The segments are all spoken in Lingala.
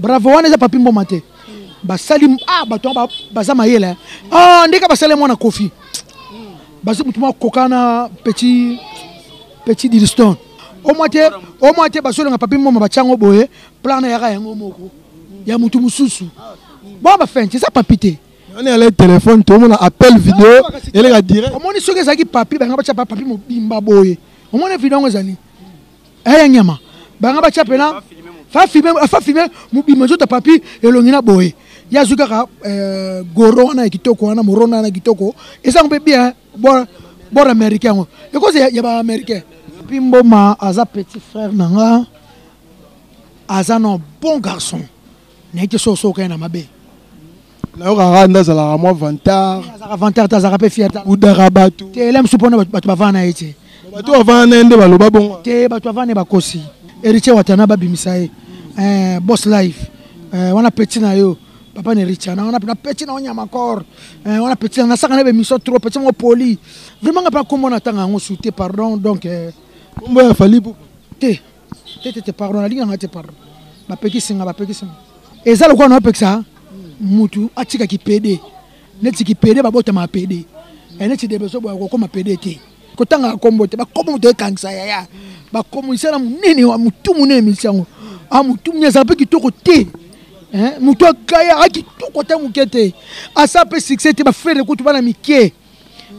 Bravo wana eza Papi Mboma te. Basali ah bato baza mayele. Ah ndeka basali mwana Kofi. Bazo mutu moko kokana petit petit Diliston. Au moins te, au moins te bazolenga Papi Mboma batiango boye, plan na yaka yango moko. Ya mutu mususu. Bon ba fin, c'est ça Papi te. On est allé téléphone, tout le monde appel vidéo, eleka direct. Omoni soki ezalaki Papi, banga batia Papi mobimba boye. Omoni video yango ezali. Eya nyama. Banga batia pena fa filme fa filme mobimba nzoto Papi elongi na boye. Ye azwi kaka euh, goro wana ya kitoko wana morona wana ya kitoko eza yango mpe bien bord bord américain yango ekozi ya ba américain. Papi Mboma aza petit frère na nga aza no bon garçon naye te soki osoki na mabe. Nayokaka nde azalaka mwa vantard. Azalaka vantard te, azalaka mpe fier te. Udaka bato. Te ele mosusu mpona bato bavanda na ye te. Bato bavanda na ye nde baloba bongo. Te bato bavanda na ye bakosi. Héritier Watana babimisa ye. Eh, boss life. Eh, wana petit na yo. Papa na Héritier na wana na petit na yo nyama corps. Eh, wana petit na nasaka na émission trop petit moko poli. Vraiment nga pa kombo na tanga yango su te pardon donc eh, kombo ya Fally Ipupa. Te. Te te te pardon nalingi nga te pardon. Bapekisi nga bapekisi nga. Eza lokola na opekisa mutu atika ki pede neti ki pede babotama pede eh, neti debeso boya kokoma pede te kotanga kombo te bakombo moto ekangisa yaya bakombo isala monene wa motu monene misi yango a ah, motu monene ezala mpe kitoko te eh, motu akaya akitoko te moke te asa mpe succès te bafrere kutu bana mike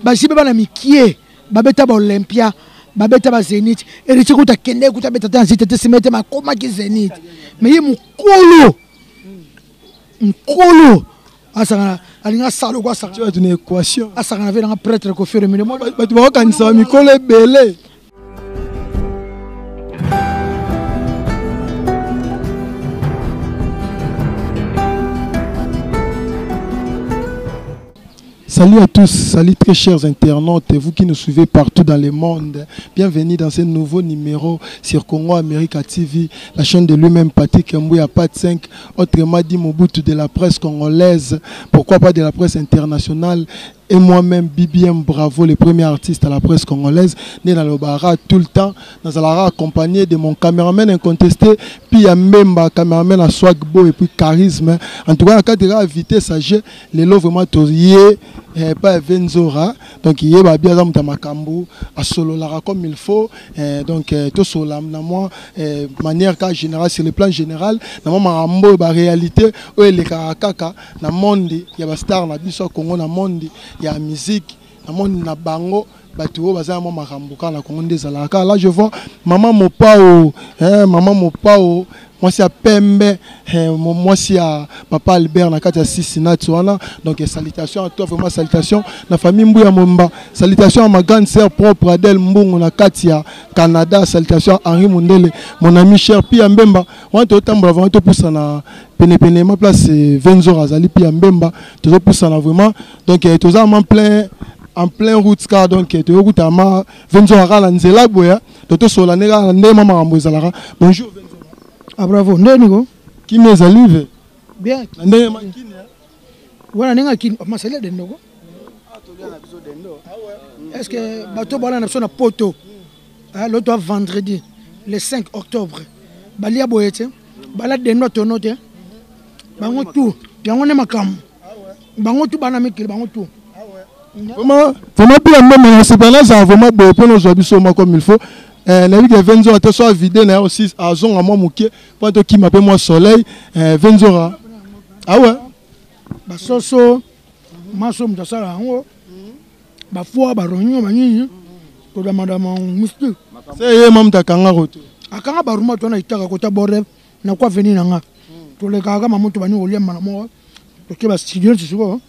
bajibe bana mikie babeta ba olympia babeta ba zenith héritier kutu akende kutu abeta te na zite te nsima ete makomaki zenith mais ye mokolo mokolo asakana alingi asala loko asakana na équation asakana ve nanga prêtre Koffi Olomide bato bakokanisa mikolo ebele. Salut à tous, salut très chers internautes, vous qui nous suivez partout dans le monde. Bienvenue dans ce nouveau numéro sur Congo America TV, la chaîne de lui-même Patrick Mbuya Pat 5, autrement dit Mobutu de la presse congolaise, pourquoi pas de la presse internationale. Et moi-même, BBM Bravo, le premier artiste à la presse congolaise, né dans le bara tout le temps, nous allons accompagné de mon caméraman incontesté, Pia Mbemba, caméraman à Swagbo et puis charisme. En tout cas, quand il a vitesse à G, lelo vraiment toye eh, pa Venzora donc ye ba bien aza moto ya makambo asololaka comme il faut eh, donc eh, tosolola na mwa eh, manière ka général sur le plan général na mwa makambo oyo ba réalité oyo elekaka kaka na monde ya ba star na biso ya Congo na monde ya musique na monde na bango bato oyo baza na mwa makambo kaka na Congo nde ezalaka kaka. Là je vois maman Mopao, hein, maman Mopao mwasi ya pembe, hein, mwasi ya papa Albert na kati ya Cincinnati wana. Donc salutation à toi, vraiment salutation na famille Mbuya Momba, salutation à ma grande sœur propre Adèle Mbungu na kati ya Canada, salutation à Henri Mundele, mon ami cher Pia Mbemba. Wana totambola vraiment topusa na pene pene ma place Venzor azali Pia Mbemba, tozopusana vraiment. Donc toza en plein en plein route car donc toyokuta ma Venzor kaka na nzela boya, donc tosola nde kaka nde ma makambo ezalaka. Bonjour Venzor. Ah bravo, nde niko kimi ezali ve bien na ndenge makini wana ndenge akini masali ya dendoko. Est-ce que bato bana na biso na poto l'autre vendredi le 5 octobre balia boye te bala dendo tono te bango tout yango nde makambo bango tout bana mikili bango tout. Vraiment, vraiment bien même na sepela za vraiment boye mpo nozwa biso moko comme il faut. Nayebi ke Venzora te so avide na ye aussi azonga mwa moke mpo tokima mpe mwa soleil. Venzora. Ah ouais. Basoso maso moto asala yango bafoi baronio banini kodamadama mystique. Se ye ma moto akanga koto. Akanga baruma to na itaka kota borde na kwa veni na nga. Tolekaka kama moto bani kolia mbala moko. Toke ba studio nti sikoyo.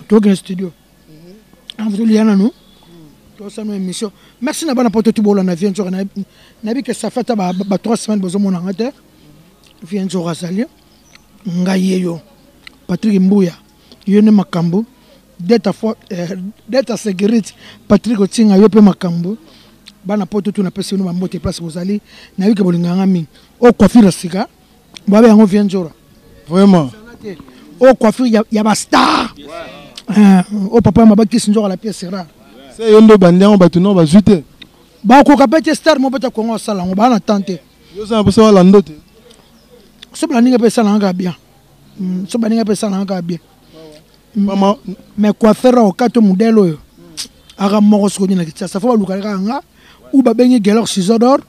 Tokende studio. Avant tolia nanu. Tosala émission. Merci na bana poto tubola na vie nzoka na nayebi ke ça fait ata ba 3 semaines bozomona nga te. Vie nzoka azali ngai ye yo. Patrick Mbuya yo nde makambo. Data for, data security Patrick Otinga yo pe makambo. Bana poto tu napesi bino ba mbote place bozali. Nayebi ke bolingaka nga mingi. O coiffure ya sika babe yango vie nzora. Vraiment. O coiffure ya ba star. O papa mabakisi nzoka la pièce rare. Se yo ndo bandi yango bato no bazwi te. Bakoka pe te star mo beta Congo asala yango ba na temps te. Yo za posa walando te. So baninga mpe esalanga kaka bien. So baninga mpe esalanga kaka bien. Mais coiffeur okata modèle oyo aka moko soki na Kinshasa, fo baluka kaka nga ou babengi Gelor Cisodor,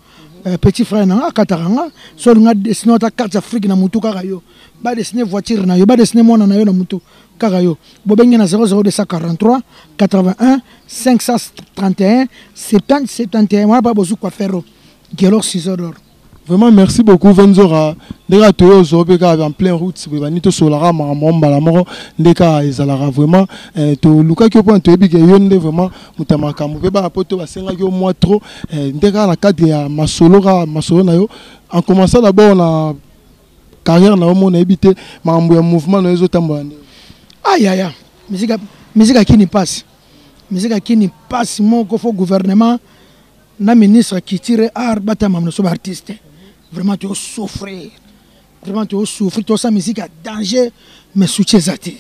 petit frère na nga akataka nga. So olinga dessine ata carte Afrique na mutu, kaka yo. Badessine voiture na yo, badessine mwana na yo na mutu, kaka yo. Bobengi na 00243 81 531 70 71. Wana mpa bozwi coiffeur Gelor Cisodor. Vraiment, merci beaucoup, Venzora. Ndenge toyo ozwa mpe kaka en plein route boye, bani tosolaka makambo mbala moko nde kaka ezalaka. Vraiment, tolukaki yo mpona toyebi ke yo nde vraiment moto ya makambo mpe bana po to basengaki yo mwa trop nde kaka na cadre ya masolo, kaka masolo na yo, en commençant d'abord na carrière na yo mo nayebi te makambo ya mouvement na yo ezotambola ndenge. Ayaya, musique akini mpasi, musique akini mpasi moko. Fo gouvernement na ministre culture, art batama na so baartiste. Vraiment tozosouffrir, vraiment tozosouffrir. Tosala musique ya danger, mais soutien eza te.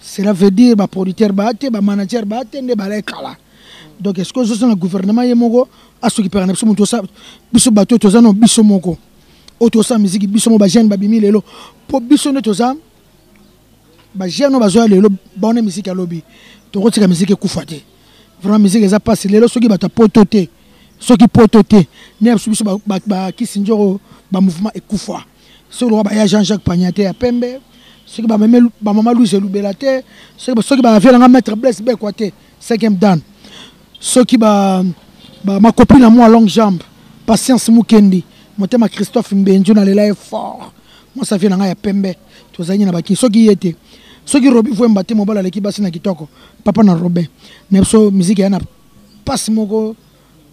Cela veut dire baproducteur baa te, bamanager baa te, nde bala ekala. Donc est ce que ozosala gouvernement ye moko asokipaka na biso? Moto biso bato oyo toza na biso moko, oyo tosala musique biso moko, bajeune babimi lelo, mpo biso nde toza bajeune oyo bazoya lelo, baona musique alobi tokotika musique ekufa te. Vraiment, musique eza mpasi lelo. Soki bato ya poto te, soki poto te nde biso, biso bakisi nzoko, bamouvement ekufa. Soki loka baya Jean-Jacques Pagna te ya pembe, soki bamama Louise Elubela te, soki bavielanga maître Blaise Bekwa te, cinquième dan, soki makopi na mwa longue jambe, Patience Mukendi, motema Christophe Mbenzu, nalela ye fort, mwasi avie na ngai ya pembe, tozali na baki. Soki ye te, soki Robi Vwemba te, mobali aleki basi na kitoko, papa na Robin na biso. Musique eya na mpasi moko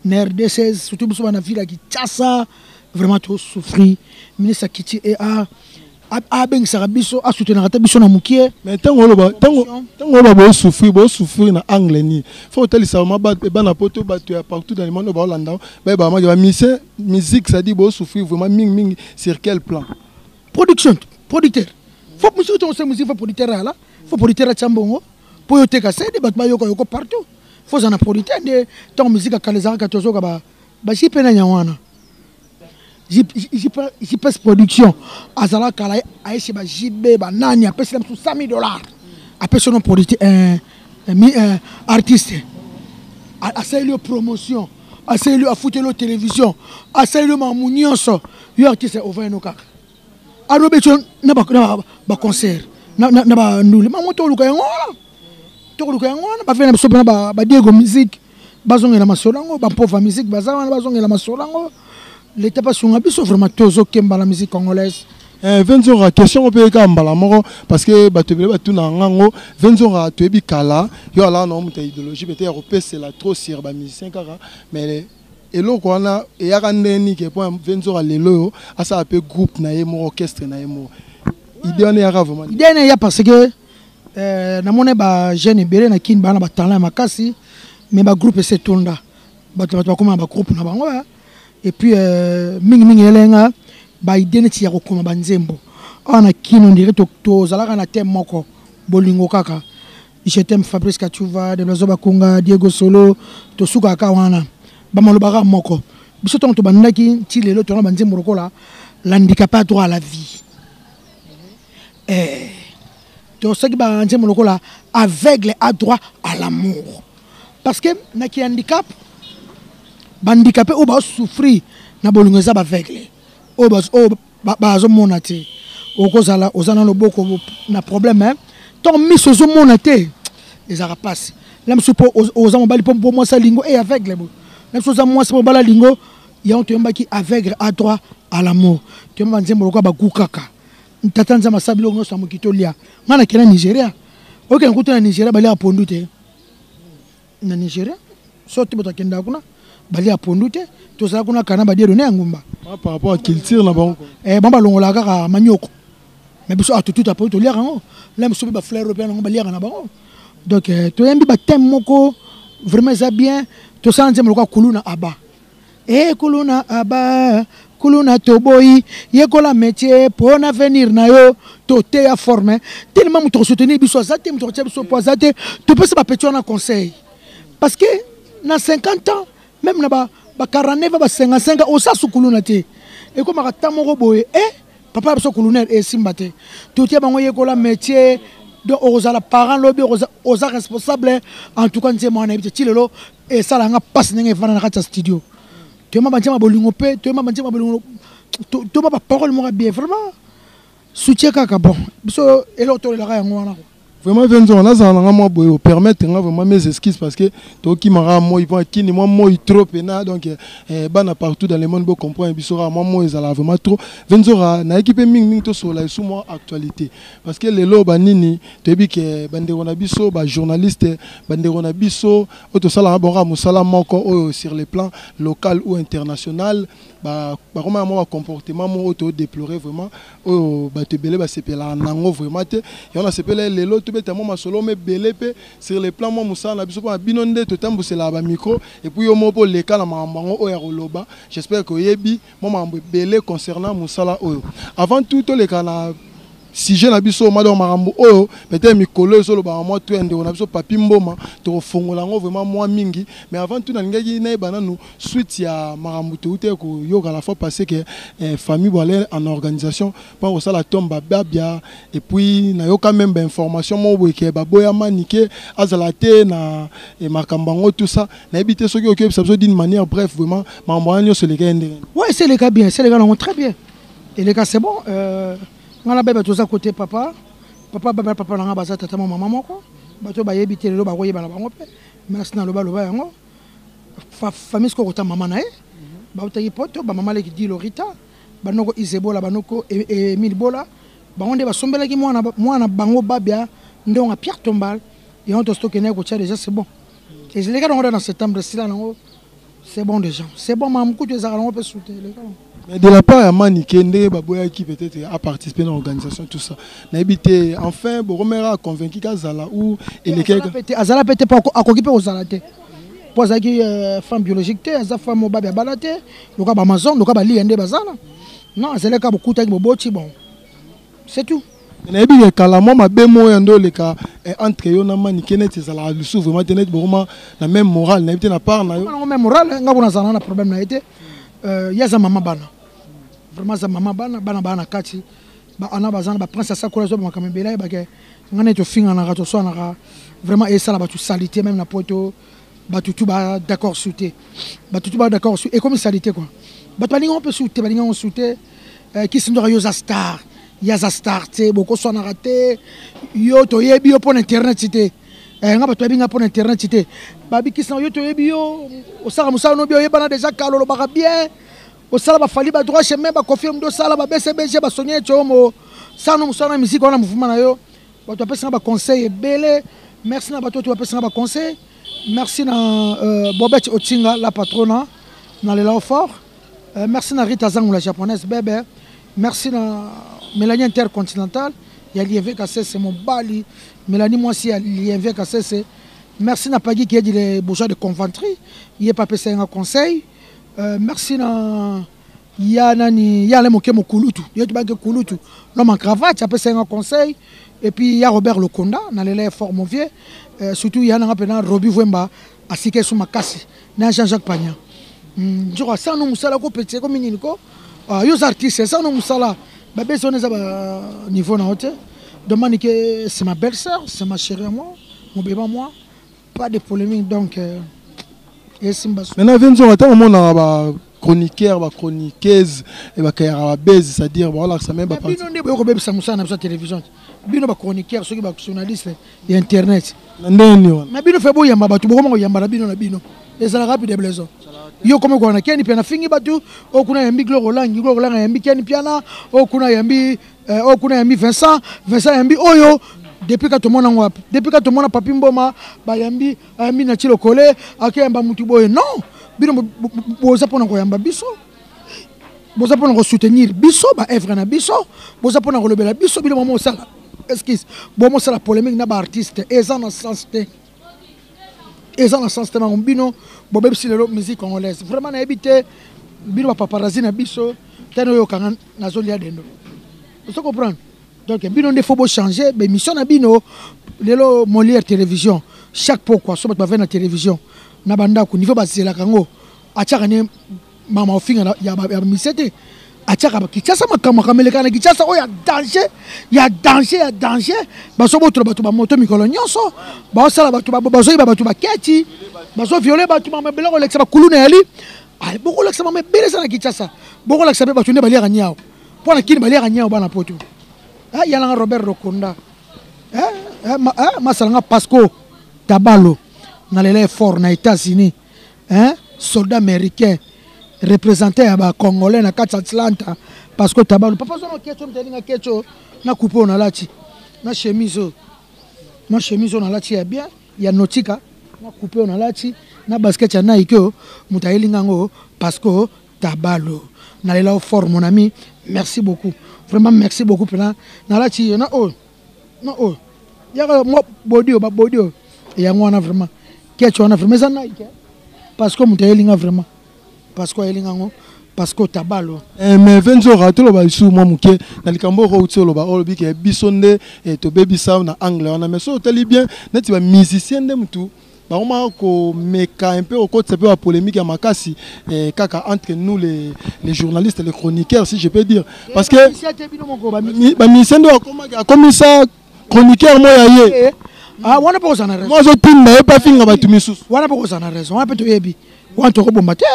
na RDC, surtout biso bana ville ya Kinshasa. Vraiment tosouffrir. Ministre ya culture et art abengisaka biso, asoutenaka te biso na mokie. Mais ntango oloba bosouffrir, bosouffrir na angle nini? Fo otalisa ma bana poto, bato ya partout dans le monde oyo baolanda, bayeba maki bamusicien musique, c'est-à-dire bosouffrir vraiment mingi mingi sur quel plan? Production, producteur. Fo musique, tokosala musique, fo producteur ala, fo producteur atia mbongo mpo yo teka sede, bato bayoka yoko partout. Fo oza na producteur. Nde ntango musique akala ezalaka, tozoka baji mpe na yango wana JPS Production azala kala, ayesi ba JB, banani, apesi na biso 100 000 $, apesi no producteur, artiste, asaleli yo promotion, asaleli yo, afuteli yo télévision, asaleli yo makambo nyonso. Yo artiste ovandi no kaka, alobeti yo na baconcert na bandule mango. Toluka yango wana, tokoluka yango wana. Bafai na biso mpena badiego musique bazongela masolo yango, bampova musique baza wana, bazongela masolo yango. Leta basunga biso vraiment, tozokemba na musique congolaise. Venzora, question mpe kaka mbala moko, parce que bato ebele batuna ngango. Venzora, toyebi kala yo alaka na moto ya idéologie peut-être ya kopesela trop sur bamusicien kaka, mais eloko wana eyaka ndeni ke mpo Venzora lelo oyo asala mpe groupe na ye moko, orchestre na ye moko? Idée wana eyaka vraiment? Idée wana eya parce que namoni bajeune ebele na Kini baa na batalent ya makasi, mais bagroupe ese etonda, bato bakóma na bagroupe na bango. Et puis mingimingi elenga baidée neti ya kokoma banzembo awa na Kini, on dirait tozalaka na thème moko, bolingo kaka, je t'aime, Fabrice Katuva de Blazo Bakunga, Diego Solo, tosukaka wana, bamalobaka moko. Biso ntango tobandaki ti lelo, tona banzembo lokola l'handicapé a droit à la vie, tosaki banzembo lokola aveugle a droit à l'amour, parce que naki handicap, bahandicapé oyo bazosouffrir na bolingo eza baaveugle oyo bazomona te. Okozala oza na loboko na problème, ntango miso ozomona te, ezalaka mpasi. Na biso mpo oza mobali, mpo mwasi alingo e aveugle boye, na biso oza mwasi mpo mobali alingo. Yango toyembaki aveugle a droit à l'amour. Toyemba banzembo lokola bagu kaka tata Nzambe asala biloko nyonso ya mokili tolia. Ngai nakenda Nigeria, okende kuta na Nigeria baliaka pondu te. Na Nigeria so te, bato akendaka kuna balia pondu te. Tozala kuna kana badiedo ne ya ngumba. Par rapport à culture na bango. Bango balongolaka kaka manioko, mais biso atututa po toliaka yango. La biso mpe bafleur mpe yango baliaka na bango. Donc toyembi bathème moko vraiment eza bien. Tosala nzembo lokola kuluna aba e kuluna aba kuluna, toboyi, yekola métier mpo na avenir na yo. Toteya forme tellement moto kosoutenir biso aza te, moto kotia biso po aza te. Topesa bapeti wana conseil, parce que na 50 ans, même na ba 49, ba 55 ans, osa sukuluna te, ekomaka ta moko boye e. Papa biso colonel esimba te. Totie bango yekola métier donc okozala parent lobi oza responsable. En tout cas nzembo wana yebi te ti lelo esalanga mpasi ndenge evanda na kati ya studio. Toyemba banzembo ya bolingo mpe toyemba banzembo ya bolingo, toyemba baparole moko bien, vraiment soutien kaka. Bon, biso eloko tolelaka yango wana. Vraiment, Venzo, nazala nanga mwa boye, opermettre nga vraiment mes excuses parce que tokimaka moi mpo akini mwa moi trop pena. Donc bana partout dans le monde bocomprendre biso kaka mwa moi ezalaka vraiment trop. Venzora, nayeki mpe mingimingi tosolola esu mwa actualité parce que lelo banini toyebi ke bandeko na biso bajournaliste, bandeko na biso oyo tosalaka bongo mosala moko oyo sur le plan local ou international, bakoma mwa bacomportement moko oyo todéplorer vraiment, oyo bato ebele basepelaka nango vraiment te. Yango nasepela lelo tobeta mwa masolo mo ebele mpe sur le plan mwa mosala na biso, mpona bino nde totambuselaka bamicro. Et puis yo moko mpo oleka na makambo yango oyo ya koloba, j'espère ke oyebi mwa makambo ebele concernant mosala oyo. Avant tout toleka na sujet na biso ma, donc makambo oyo peut-être mikolo ezolobaka mwa to ya ndeko na biso Papi Mboma, tokofongola yango vraiment mwa mingi. Mais avant tout, nalingaki nayeba nanu suite ya makambo touti koyoka la fois passée ke famille boale en organisation mpo kosala tombe Babia. Et puis nayoka même bainformation moko boye ke baboyama nike azala te na makambo yango, tout ça. Nayebi te soki okoyebisa biso d'une manière bref vraiment makambo wana nyonso eleka ye ndenge. Ouais, c'est eleka bien, c'est eleka nango très bien, eleka c'est bon. Nga na bebe toza côté papa, papa baba, papa na nga baza tata mo mama moko. Bato bayebi te, lelo bakoyeba na bango mpe. Merci na loba loba yango. Famille sikoyo kota mama na ye bautaki poto, bamama leki di Lorita, banoko Isebola, banoko Emile Bola, bango nde basombelaki mwana, mwana bango Babia ndonga pierre tombale. Yango tosi tokendaki kotia déjà, c'est bon. Ezaleka nango na septembre, esila nango, c'est bon déjà, c'est bon. Mamu kutu ezalaka nango mpe sute eleka nango. Mais de la part ya Manike, ndenge baboyaki peut-être aparticiper na organisation, tout ça, nayebi te, enfin bokomera convaincu kazala ou elekeka? Azala pe te mpo akoki mpe kozala te mpo azalaki femme biologique te, aza femme oyo babi abala te loka baamazon loka balia nde bazala. Non, azalaki kaka bokutaki boboti, bon, c'est tout. Nayebi ke kala mwa mabe moko ya nde oleka entre yo na Manike neti ezalaka lisusu vraiment te, neti bokoma na même morale, nayebi te na part na yo. Nango même morale, nga kuna azala na problème na ye te. Ye aza mama bana, vraiment aza mama bana, bana baa na kati ana baza na baprince asakola azo makambo ebele. Ayebake nga neti tofinganaka, toswanaka vraiment, esala bato salité même na poto. Bato tu ba d'accord su te, bato tu ba d'accord su, ekomi salité quoi. Bato balingango mpe su te, balingango su te. Kisi ndoka, yo oza star, ye aza star te, bokoswanaka te. Yo toyebi yo mpo na internet te. Nga bato bayebi nga mpo na internet te. Babikisi na yo, toyebi yo, osala mosala no bi, oyebana déjà kala, olobaka bien, osala bafali badroit chemin, baconfirme nde osala babcbg, basonia eti omo sala no mosala na musique wana, mouvement na yo. Bato bapesanga baconseil ebele, merci na bato oyo bapesanga baconseil. Merci na Bobet Otinga, la patrona na lela fort. Merci na Rita Zangu, la japonaise bebe. Merci na Mélanie Intercontinentale ya Lieve Kasese, mobali Mélanie, mwasi ya Lieve Kasese. Merci na Pagi Kiedi, le bourgeois de Conventry, ye pa pesa nga conseil. Merci na ya nani, ya ale moke mokulutu, ye tobaki kulutu, l'homme en cravate, apesa nga conseil. Et puis ya Robert Lokonda, na lela fort, mon vieux. Surtout ya nanga mpena Robi Vwemba, asika esu makasi na Jean-Jacques Pagna. Nzoko asala no mosala ko peti ekomi nini ko. Yo oza artiste, asala no mosala babesi wana eza baniveau na yo te. Donc Manike, c'est ma belle sœur, c'est ma chérie à moi, mon bébé à moi, pas de polémique. Donc esimba. Maintenant, Venzonga, ntango omonaka bachroniqueur, bachroniqueuse bakayaka babese, c'est-à-dire baolakisa même bino nde boye kobebisa mosala na biso ya télévision, bino bachroniqueur, soki bajournaliste ya internet. Na ndenge nini wana? Mais bino fe boyamba bato, bokoma koyamba na bino na bino, ezalaka wapi de blaison? Yo komi kowana Keni Piana, fingi bato oyo kuna, yambi Glore Olangi, Glore Olangi ayambi Keni Piana, oyo kuna yambi oyo kuna yambi Vincent, Vincent yambi oyo. Depuis ka tomona ngo wapi? Depuis ka tomona Papi Mboma bayambi, ayambi na Tilokole, akeyamba mutu boye? Non, bino boza mpona koyamba biso, boza mpona kosoutenir biso baœuvre na biso, boza mpona kolobela biso. Bino mama osala, excuse, bomosala polémique na baartiste, eza na sens te, eza na sens te. Mango bino bobebisi lelo musique congolaise vraiment, nayebi te. Bino bapaparazzi na biso tene oyokanga nazolia dendo, ozo comprendre? Donc bino nde faut bochanger bémission na bino. Lelo Molière télévision, chaque pokwa so bato bavai na télévision na bandako, niveau bazelaka yango, atiaka ne mama ofinga ya bamise te. Atiaka Kinshasa makambo makambo elekaka na Kinshasa oyo ya danger, ya danger, ya danger. Bazobotola bato bamoto mikolo nyonso, baosala bato, bazoyiba bato baketi, bazoviole bato, mama ebele kolekisa bakuluna yali. Bokolakisa mama ebele eza na Kinshasa, bokolakisa mpe bato nde baliaka niao mpo na kini baliaka niao bana poto. Yalanga Robert Rokonda, masalanga Pasco Tabalo na lela effort na États-Unis, hein, soldat américain représenté ya ba congolais na kati Atlanta. Parce que Tabalo papa zona kecho mtelinga kecho na coupe na lati na chemise, na chemise na lati ya bien ya Nautica, na coupe na lati na basket ya Nike oyo moto ayelinga yango. Parce que Tabalo na lela fort, mon ami, merci beaucoup, vraiment merci beaucoup mpena. Nalati na oyo, na oyo yaka mwa body oyo, babody oyo yango wana vraiment kecho wana vraiment eza Nike, parce que moto ayelinga vraiment, parce que ayelinga yango parce que Tabalo. Mais Venzora, toloba lisusu mwa moke na likambo oyo outi oloba. Olobi ke biso nde tobebisa na angle wana, mais soki otali bien, neti bamusicien nde mutu bakoma komeka un peu okotisa mpe bapolémique ya makasi, kaka entre nous les journalistes, les chroniqueurs, si je peux dire, parce que bamusicien nde akomisa chroniqueur mo ya ye. Wana mpo kozala na raison. Mo azotinda ye mpe afinga bato misusu. Wana mpo kozala na raison, wana mpe toyebi wana tokobomba te.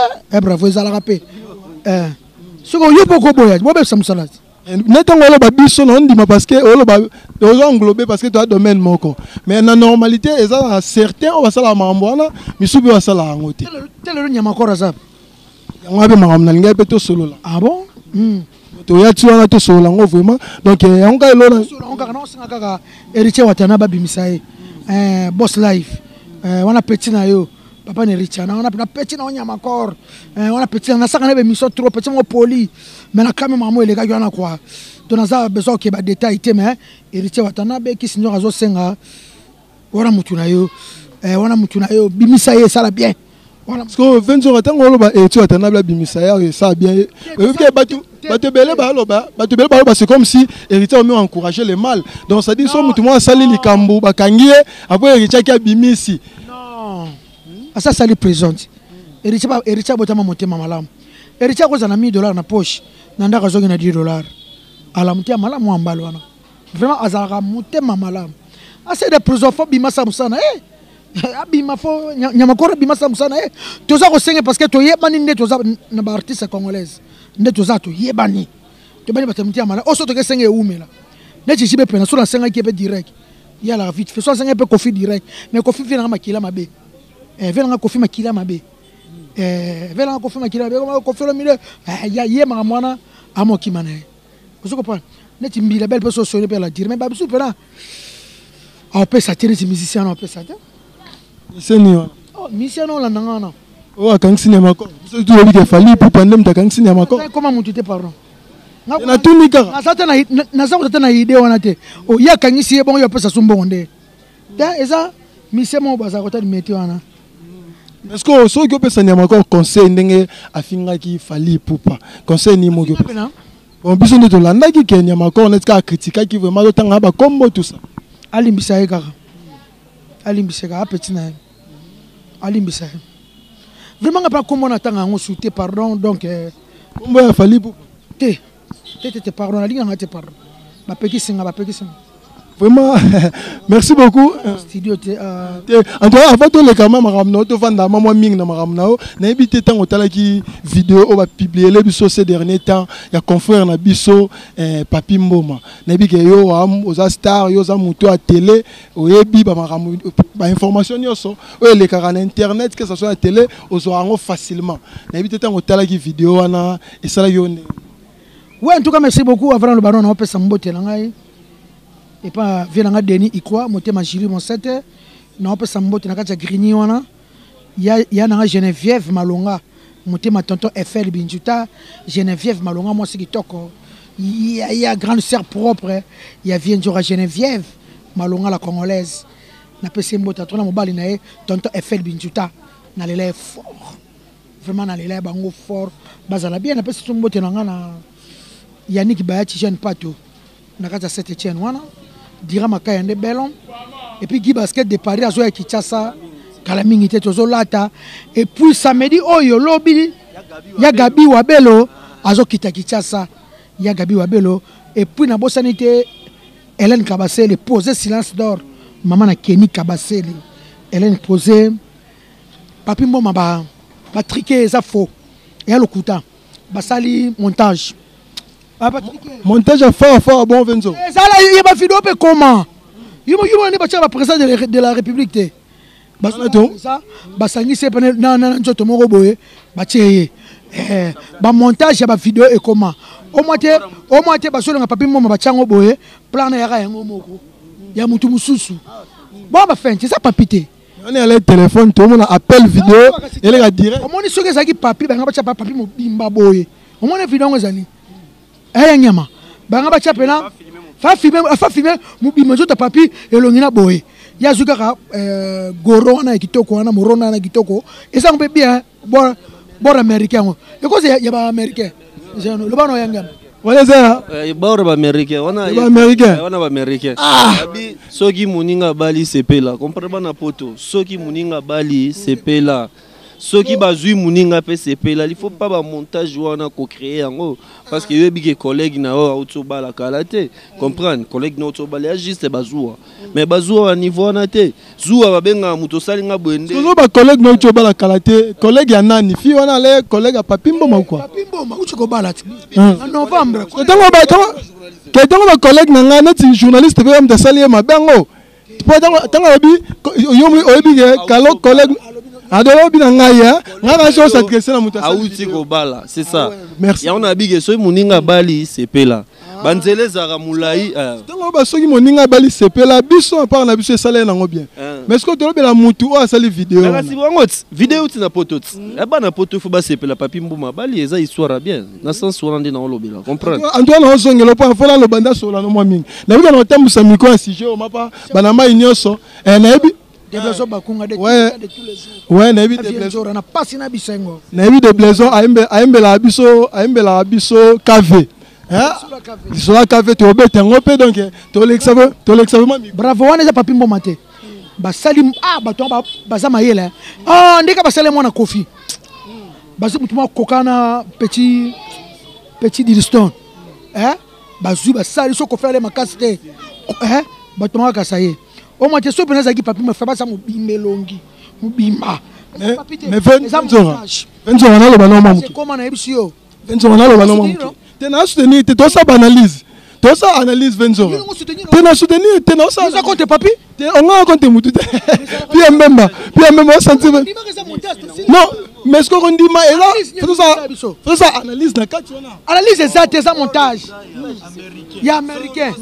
Bravo, ezalaka mpe soki oyo mpo okoboya bobebisa mosala te. Ne ntango oloba biso na ondima, parce que oloba ozo englobe, parce que toya domaine moko, mais na normalité eza na certain oyo basalaka makambo wana, misusu mpe basalaka yango te. Te, lelo nyama koro aza. Yango wana mpe makambo nalingai mpe tosolola. Ah bon. Toya ti wana tosolola yango vraiment. Donc yango kaka elona. Yango kaka naosenga kaka Héritier Watana babimisa ye, Boss Life wana, petit na yo papa na Héritier wana na petit na yo nyama kor wana, petit nasaka na bémission trop, petit moko poli, mais na kame makambo elekaki wana quoi. To naza besoin okeba détail te, mais Héritier Watanabe kisi nyoko azosenga wana mutu na yo, wana mutu na yo, bimisa ye, esala bien. Parce que Venzora, ntango oloba Héritier Watanabe abimisa ye, esala bien, oyebi bato ebele baloba, bato ebele baloba, c'est comme si Héritier omi encourager le mal. Donc c'est à dire so motu moko asali likambo, bakangi ye, après Héritier aki abimisi. Non, asa asali prison ti Héritier abotama motema malamu. Héritier akozala na 1000 $ na poche na ndako, azongi na 10 $. Ala motema malamu wa mbala wana, vraiment azalaka motema malamu. Asede prison, fo bimasa mosala na ye, abima, fo nyamakoro abimasa mosala na ye. Toza kosenge parce que toyebani nde toza na baartiste congolaise, nde toza toyebani, toyebani bato ya motema malamu. Oyo so tokesenge ewumela neti jibe pena so nasengaki ye mpe direct, ye alaka vite fait. So asengaki mpe Kofi direct, mais Kofi vie nanga makila mabe, vie nanga Kofi makila mabe, vie nanga Kofi makila mabe. Kofi Olomide ye makambo wana amokima na ye, ozo comprendre? Neti Mbila Bele mpe so osoni mpe ala dire, mais babisu mpena aopesa te, neti musicien wana aopesa te. Seni wana. Musicien wana olandanga wana. Oyo akangisi nyama kor, biso toyebi ke Fally Ipupa nde moto akangisi nyama kor. Koma motu te, pardon. Natuni kaka. Naza kota te na idée wana te. Ye akangisi ye bongo, ye apesa so mbongo nde te, eza musicien moko bazala kota limete wana. Est-ce que soki opesa nyama kor conseil ndenge afingaki Fally Ipupa, conseil nini moki? Bon, biso nde tolandaki ke nyama kor neti kaka akritikaki vraiment, totanga bakombo, tout ça. Alimbisa ye kaka, alimbisa kaka apeti na ye, alimbisa ye vraiment. Nga mpe akombo na ntanga yango su te, pardon. Donc kombo ya Fally Ipupa. Te, te, te, te, pardon, nalingi nanga te, pardon, bapekisi nga, bapekisi nga. Vraiment merci beaucoup. Studio te. En tout cas, avant toleka ma makambo na yo, tovanda ma mwa mingi na makambo na yo, nayebi te ntango otalaki video oyo bapubliele biso ces dernier temps ya confrère na biso Papi Mboma. Nayebi ke yo oza star, yo oza moto ya télé, oyebi bamakambo, bainformation nyonso oyo elekaka na internet, que ça soit ya télé, ozwa yango facilement. Nayebi te ntango otalaki video wana, esalaki yo ndenge? Ouais, en tout cas merci beaucoup. Avant le ballon, naopesa mbote na ngai epa vie na nga Denis Ikwa motema Julie Monsete, naopesa mbote na kati ya Grigny wana ya, ya na nga Geneviève Malonga motema, tonton FL Binjuta, Geneviève Malonga mwasi kitoko ya, ya grande sœur propre ya vie Nzora Geneviève Malonga la congolaise. Napesi mbote atona mobali na ye tonton FL Binjuta, nalela ye fort vraiment, nalela ye bango fort, bazala bien. Napesi so mbote na nga na Yannick Bayati jeune pato na kati ya Saint Etienne wana, Dira Makaya nde belon, et puis Guy Basket de Paris azoya Kinshasa kala mingi te, tozolata. Et puis samedi oyo lobi ya Gabi Wabelo. Azokita Kinshasa ya Gabi Wabelo. Et puis nabosani te Hélène Kabasele, posé silence d'or. Maman na Kenny Kabasele. Hélène posé. Papi Mboma ba ba triqué eza faux. Ya lokuta. Basali montage. Montage ya fort fort bon Venzo. Ezala ye ba vidéo pe comment? Yo yo ne ba ba président de la République te. Baza basangisi pe na na nzoto moko boye batie ye. Eh, ba montage ya ba vidéo ekoma. Au moins te basolenga Papi Mboma batiango boye plan na yaka yango moko. Ya mutu mususu. Bon ba fin, c'est ça Papi te. On est allé téléphone, tout le monde appel vidéo, et les gars direct. Au moins soki ezalaki Papi banga batia Papi mobimba boye. Au moins vidéo ngo ezali. Eya nyama. Banga batia pena fa filmer fa filmer mobimba nzoto Papi elongi na boye. Ya zwi kaka goro wana ya kitoko wana morona wana ya kitoko. Eza mpe bien bord bord américain ngo. Ekoze ya ba américain. Loba no ya nyama. Wana eza bord ba américain wana ba américain. Wana ba américain. Abi soki moninga bali sepela, comprendre bana poto. Soki moninga bali sepela. Soki bazui moninga pe sepela, il faut pas ba montage wana ko créer yango parce que yobi ke collègue na yo auto bala kala te, comprendre collègue na auto bala juste bazuwa. Mais bazuwa wa niveau wana te. Zuwa ba benga muto salinga boende. Sozo ba collègue na auto bala kala te, collègue ya nani? Fi wana le collègue ya Papi Mboma ou quoi? Papi Mboma uchi ko bala ti. En novembre. Tango ba tango ke tango ba collègue na nga neti journaliste pe muto sali mabengo. Po tango tango obi yo oyebi ke kalo collègue adolo bi na ngai ya nga na so s'adresser na muto auti ko bala, c'est ça. Merci. Ya on a bige soki moninga bali sepela. Banzele zaka mulai. Tango ba soki moninga bali sepela biso à part na biso esala nango bien. Mais ce que tolobela mutu o asali vidéo. Kasi bango vidéo ti na poto ti. E bana poto faut ba sepela Papi Mboma bali eza histoire bien. Na sens wana ndi na olobela, comprendre. Antoine ozongelo po fola lo banda sola no mwa mingi. Na bika na tambusa micro ya sujet o mapa bana mai nyonso. Eh na yebi Deblaison bakunga de tous les jours. Ouais, na yebi Deblaison na pasi na bisengo. Na yebi Deblaison ayembe ayembela biso ayembela biso KV. Hein? Lisola KV to obeta ngo pe donc to lekisa to lekisa vraiment. Bravo wana eza Papi Mboma te. Basali ah bato ba baza mayele. Ah ndeka basali mwana Kofi. Bazo mutu mwa kokana petit petit Dilston. Hein? Bazui basali so Kofi ale makasi te. Hein? Bato maka ça y est. Au moins te so pena zaki Papi ma fa ba mobimba elongi. Mobimba. Mais Venzora. Venzora na loba na mamuki. Comment na yebisi yo? Venzora na loba na mamuki. Te na soutenir te tosa analyse. Tosa analyse Venzora. Te na soutenir te na osa. Oza contre Papi? Te onga contre mutu te. Puis Mbemba, puis Mbemba sentiment. Non, mais ce qu'on dit ma eza faut ça analyse na kati wana. Analyse eza te eza montage. Ya américain.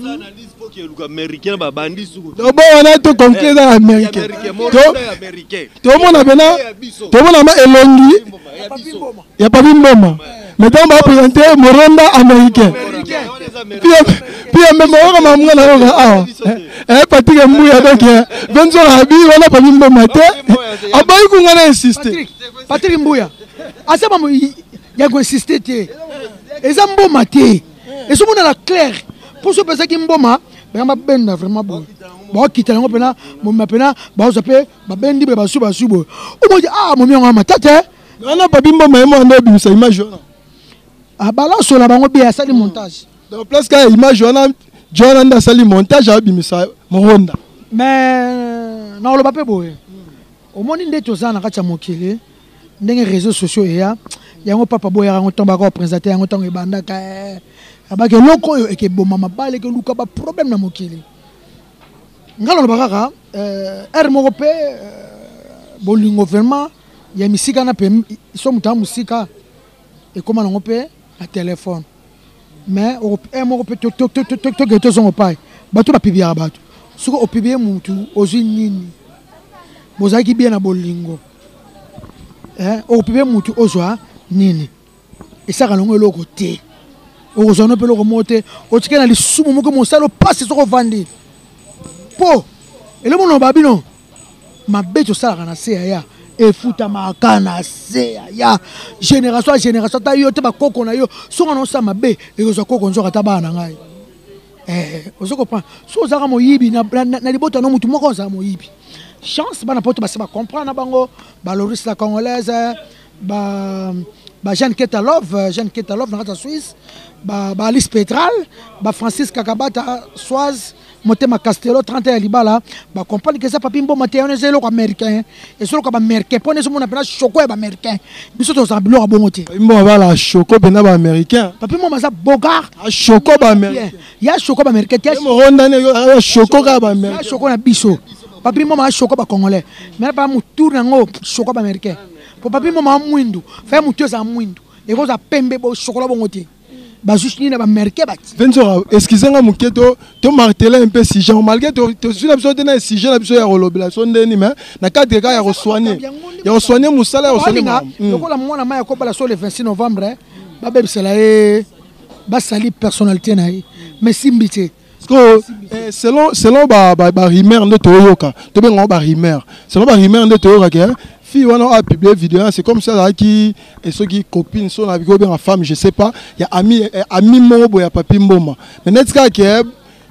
Américain ba bandi suko. To bon wana to conclure dans américain. To mona bena to mona ma elongi ya Papi Mboma. Mais donc ba présenter Moronda américain. Puis même oka mamunga na oka awa. Eh Patrick Mbuya donc Venzora abi wana Papi Mboma te. Abayi kunga na insister. Patrick Mbuya. Asa ba ya ko insister te. Eza mboma te. Ezo mona la claire. Pour so pesaki mboma, ba ba benda vraiment boye. Ba kita yango pena, moma pena, ba zo pe ba bendi be basu basu boye. O mo ah momi ngo matata. Wana Papi Mboma ye mwana obimisa image wana. Ah balance la bango bien asali montage. Donc place ka image wana John anda asali montage abimisa Moronda. Mais na oloba pe boye. Omoni nde toza na kati ya mokili ndenge réseaux sociaux eya yango papa boyaka yango ntango baka kopresente yango ntango ebandaka abaki eloko oyo ekeboma mabale ekeluka ba problème na mokili. Nga naloba kaka heure moko pe bolingo vraiment ya misika na pe so moto ya mosika ekoma nango pe na téléphone. Mais heure moko pe tokende tozongo pai bato bapibiaka bato soki opibie mutu ozwi nini bozalaki bien na bolingo okopibie mutu ozwa nini esaka nango eloko te okozwa no mpe eloko moko te otike na lisumu moko mosala opasi soki ovandi po eloko mona babino mabe tosalaka na se ya efutamaka na se ya génération ya génération ata yo te bakoko na yo soki na osala mabe ekozwa koko nzoka ata bana na ngai. Ozo comprendre so ozalaka moyibi na libota no mutu moko ozala moyibi chance bana poto basi ba comprendre na bango ba Loris la congolaise ba Ba Jeanne Ketalov, Jeanne Ketalov na kati ya Suisse, ba ba Alice Petral, ba Francis Kakabata, Swaz, Motema Castello 31 ya libala, ba comprendre que eza Papi Mboma te, wana eza eloko américain, eza eloko ba américain, pona ezomona pena choco ya ba américain. Biso tozala biloko ya bongo te. Papi Mboma bala choco pena ba américain. Papi Mboma aza bogard. A choco ba américain. Ya choco ba américain te. Moronda ne ya choco ka ba américain. Ya choco na biso. Papi Mboma a choco ba congolais. Mais pa mutu nango choco ba américain. Po Papi Mboma mwindu, fa mutu eza mwindu. Ekoza pembe bo chocolat bongo te. Bazwi nini na baaméricain bati. Venzora, excusez nga moke to to marteler un peu sujet malgré to to na biso te na sujet na biso ya kolobela so ndeni mais na cadre kaka ya kosoigner ya kosoigner mosala ya kosoigner lokola mwana mai akobala so le 26 novembre babebisela ye basali personnalité na ye mais simbi te. Parce que eh, selon ba ba, ba rumeur nde toyoka tobenga ba rumeur selon ba rumeur nde toyoka ke fille wana a publié vidéo c'est comme ça azalaki eh, soki copine so na biko benga femme, je sais pas, ya ami eh, ami moko boye ya Papi Mboma, mais neti kaka ke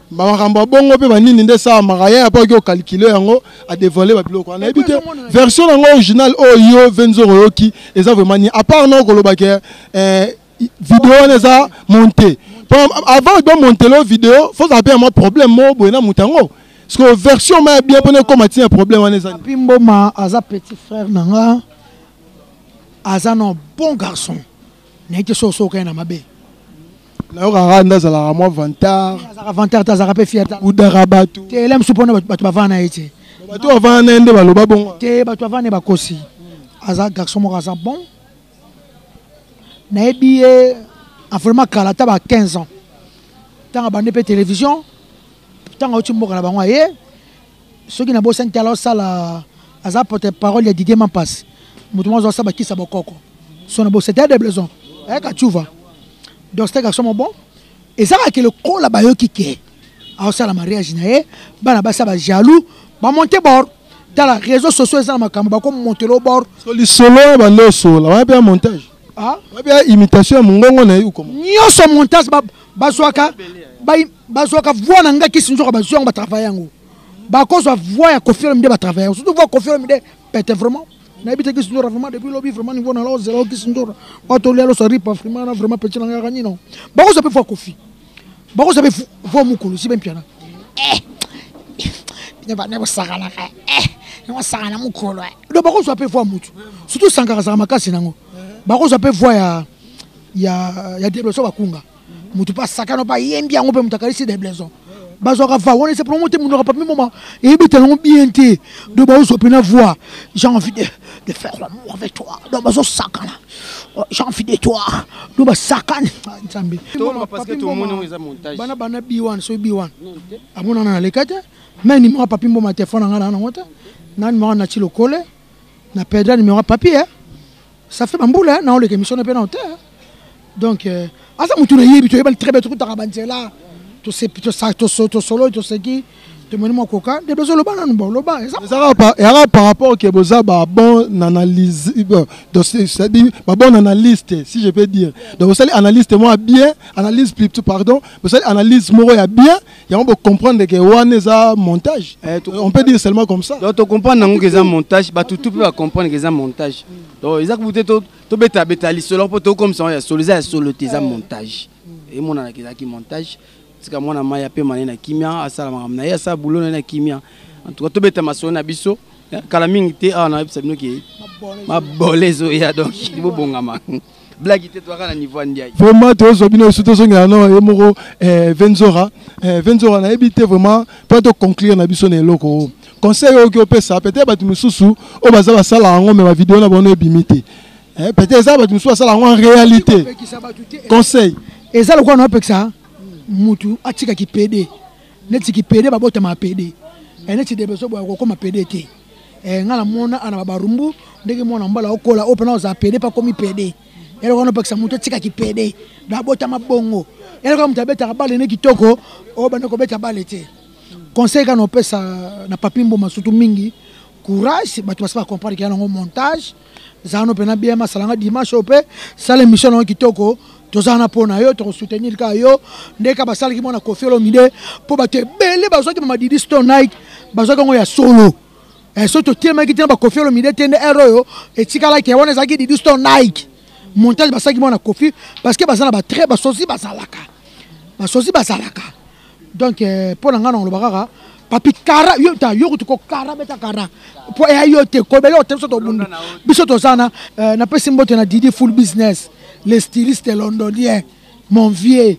makambo ya bongo mpe banini nde esalamaka ye apoki okalkule yango adévoile babiloko wana. Nayebi te version nango originale oyo yo Venzoro oyoki eza vraiment nini, à part na okoloba ke eh, vidéo wana eza monté. Avant de monter la vidéo, faut ozala mpe ya mwa problème moko boye na moto yango, parce que version ma ya bien mpona ekóma ntina problème wana eza. Papi Mboma aza petit frère na nga, aza na bon garçon, nayebi te soki osoki na mabe. Nayokaka nde azalaka mwa vantard. Azalaka vantard te, azalaka mpe fier. Udaka bato. Te, ele mosusu mpona bato bavanda na ye te. Bato bavanda na ye nde baloba bongo. Te, bato bavanda ye bakosi. Aza garçon moko aza bon, nayebi ye vraiment kala, ata ba 15 ans, ntango abandi mpe télévision, ntango auti mboka na bango aye. Soki nabosani te, ala osala aza porte parole ya Didier Mampas, moto moko azosala bakisa bokoko so na bo c'était de blaison ayaka tuva. Donc c'était garçon mo bon, ezalaka ke lokola bayoki ke aosala mariage na ye, bana basa bajaloux, bamonte bord. Tala réseaux sociaux eza na makambo, bakomontela o bord. So lisolo bande osola wana mpe ya montage, wana mpe ya imitation ya mongongo na ye ukoma. Nyonso montage, bazwaka bazwaka voix na nga kisi nzoka, bazwa yango, batravaille yango, bakozwa voix ya Koffi Olomide, batravaille yango, surtout voix Koffi Olomide pete vraiment. Nayebi te, kisi nzoka vraiment depuis lobi vraiment niveau na ozela o kisi nzoka batolia loso ripa vraiment na vraiment petit na nga kaka nino. Bakozwa mpe voix Koffi, bakozwa mpe voix mokolo si bempiana bino bosakanaka bosakana mokolo. Donc bakozwa mpe voix mutu, surtout Sankara azalaka makasi nango. Bakozwa mpe voix ya Debleson, bakunga motu mpe asakana mpe ayembi yango mpe moto akalisi Debleson. Bazwaka voix wana ese promo te, monoko Papi Mboma eyebi te yango bien te. Donc bazozwa mpena voix: "J'ai envie de faire l'amour avec toi." Donc bazosakana: "J'ai envie de toi." Donc basakani Nzambe. Bana bana B1, soki B1 amonana naleka te, mais numéro ya Papi Mboma, telefone na nga na nango te, na numéro na ti lokole na perdre numéro ya Papi. Ça fait bambula na oleka émission na mpe nao te. Donc aza motu nayebi, toyebani très bien, tokutaka banzela, tosololi, toseki, tomoni mwa koka nde bezoloba nanu bon loba. Ezaka par rapport ke boza babon analyse, c'est-à-dire babon analyste, si je peux dire. Donc bosali analyste moko ya bien, analyse plutôt, pardon, bosali analyse moko ya bien yango, bocomprendre ke wana eza montage, on peut dire seulement comme ça. Donc tocomprendre nango ke eza montage, bato tu mpe bacomprendre ke eza montage. Donc eza kubu te tobetabeta lisolo mpo tokomisa yango ya solo. Eza ya solo te, eza montage, emonanaka ezalaki montage. Tika mwana mai apema na ye na kimia, asala makambo na ye, asala boulot na ye na kimia. En tout cas tobeta masolo na biso kala mingi te awa. Nayebisa bino ke mabole ezoya, donc bobongama, blague te, toaka na niveau ya ndiai. Vraiment tozwa bino esu, tozongela no ye moko Venzora. Venzora, nayebi te vraiment mpo toconclure na biso na eloko oyo, conseil oyo oki opesa peut-être bato mosusu oyo baza basala yango mais bavideo na bango ebimi te. Peut-être eza bato mosusu basala yango en réalité, conseil. Eza lokola na opekisa mutu atikaki pd, neti kipede babotama pd, neti debeso boya kokóma pd te. Nga namona ana babarumbu ndenge mwana mbala okola oyo mpena ozala pd mpe akomi pd. Eloko wana opekisa motu atikaki pd, babotama bongo. Eloko moto abetaka bale ne kitoko oyo banda kobeta bale te. Conseil kaka na opesa na Papi Mboma, surtout mingi courage. Bato basi bacomprendre ke ya nango montage. Zala no mpena bien, masalanga dimanche oyo mpe sala émission nango kitoko. Toza wana mpo na yo, tokosoutenir kaka yo nde kaka basalaki mwana Koffi Olomide, mpo bato ebele bazwaki mama Didi Stone Nike, bazwaki yango ya solo. Soki totelemaki te na baKoffi Olomide te, nde ere oyo etikalaki wana ezalaki Didi Stone Nike. Montage basalaki mwana Kofi parce que baza na batrait, basosi bazalaka, basosi bazalaka. Donc mpo na ngai na koloba kaka papi kara yo ta yo kutu ko kara beta kara po eya yo te kobele ote biso tobundu biso toza na napesi mbote na Didi Full Business, le styliste londonien, mon vieux.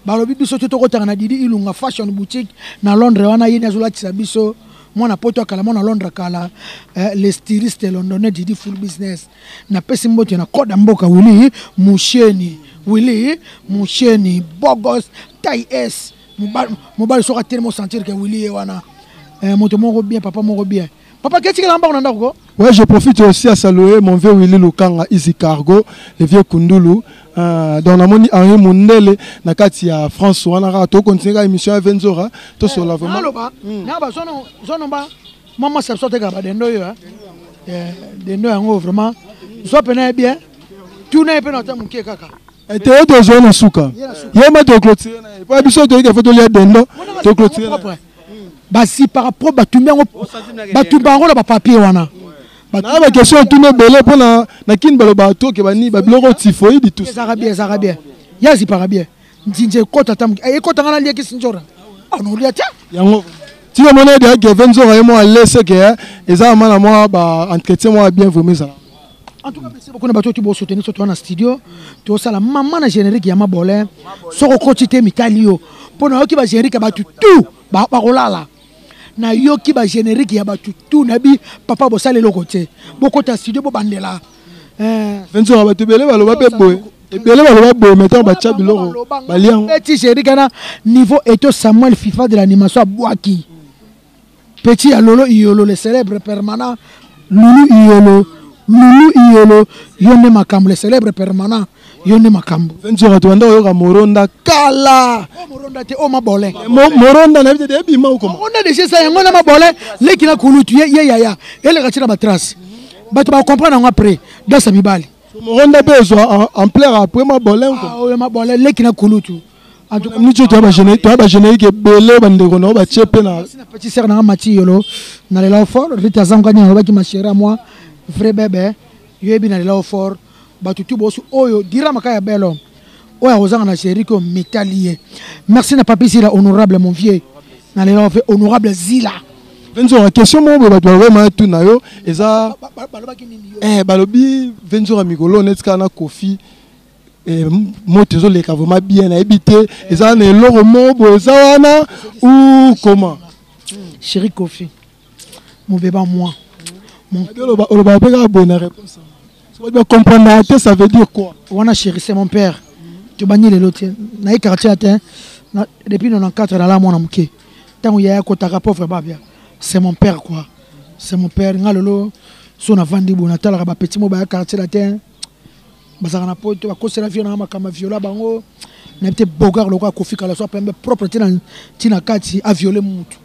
Balobi biso te tokotanga na Didi Ilunga Fashion Boutique na Londres wana, ye azolatisa biso mwana poto akala, mwana Londres kala, le styliste londonien Didi Full Business. Napesi mbote na koda mboka Willy Musheni, Willy Musheni bogos taille S, mobali soki atelemi osentir ke Willy ye wana, moto moko bien, papa moko bien. Papa ketikela mbango na ndako ko. Ouais, je profite aussi à saluer mon vieux Willy Lukanga, Easy Cargo, le vieux Kundulu. Donc, namoni Henri Mundele, na kati ya France, wana kaka, to continuer ka émission ya Venzora, to sola vraiment. Naloba, na ba zono, zono ba, mama sa sote ka ba dendo yo, hein. Dendo yango vraiment, zo pena bien. Tuna pe na ta mukie kaka. Et te to zo na suka. Ye ma to clôturer na ye. Pa biso to ike photo lia dendo, to clôturer na ye. Basi par rapport batumbi yango, batumba yango na ba papier wana. Na ba question tuna ebele mpona na kini baloba to ke bani ba biloko typhoïde tout. Ezalaka bien, ezalaka bien. Ya zipaka bien. Nzinzi ekota ta moke. Ekota nga naliaki sinzora. Ah, non, olia te. Yango. Tika mona ede ake Venzora ye mwa lese ke eza ma na mwa ba entretien mwa bien vraiment ezala. En tout cas, merci beaucoup na bato oyo bo soutenir surtout na studio. To sala mama na générique ya mabolin. Soko koti te mitali yo. Pona yoki ba générique ya bato tout ba bakolala. Na yoki ba générique ya bato tout na bi papa bosala eloko te. Bokota studio bo bandela. Venzora bato ebele baloba pe boye. Ebele baloba boye mais tango batia biloko balia yango. Petit générique na niveau eto Samuel FIFA de l'animation abwaki. Petit ya Lolo Iyolo le célèbre permanent Lulu Iyolo, Lulu Iyolo, yonde makambo le célèbre permanent yonde makambo. Venzora to banda oyoka Moronda kala. Oh Moronda te, oh mabole. Moronda na bite ebima uko. Moronda déjà ça yango na mabole leki na kulutu ye ye yaya. Ele katina ba trace. Bato ba comprendre ngo après dans sa mibali. Moronda pe zo en plaire après mabole uko. Ah oyo mabole leki na kulutu. En tout cas, Nicho, toi, bah, générique, toi, bah, générique ebele, bandeko na yo, ba tie pe na Merci na petit sœur na nga Mati Yolo, na lela fort, Rita Zango ni alobaki ma chérie à moi, vrai bébé, yo yebi na lela fort, bato tu bosu oyo dira makaya belo. Oyo akozanga na générique oyo metalier. Merci na papi Zila honorable mon vieux. Na lela fait honorable Zila. Venzora, question moko boye bato balobi ma tuna yo, eza Ba, ba, balobaki nini yo? Balobi Venzora mikolo neti kaka na Kofi. Moto ezoleka vraiment bien, nayebi te, eza na eloko moko boye eza wana ou comment? Chéri Kofi, mon bébé à moi. Mon Oloba, oloba pe kaka boye na réponse. Soki ba comprendre te, ça veut dire quoi? Wana chéri, c'est mon père. Tu banni lelo te. Na ye quartier te. Na, depuis 94 na la mwana moke. Tango yaya kotaka pauvre babia. C'est mon père quoi. C'est mon père. Nga lelo so na vandi bo na talaka ba petit mo ba quartier latin. Bazaka na poto bakosela vie na makambo viola bango. Na te bogar lokola Kofi kala so pembe propre tina tina kati a violer mutu.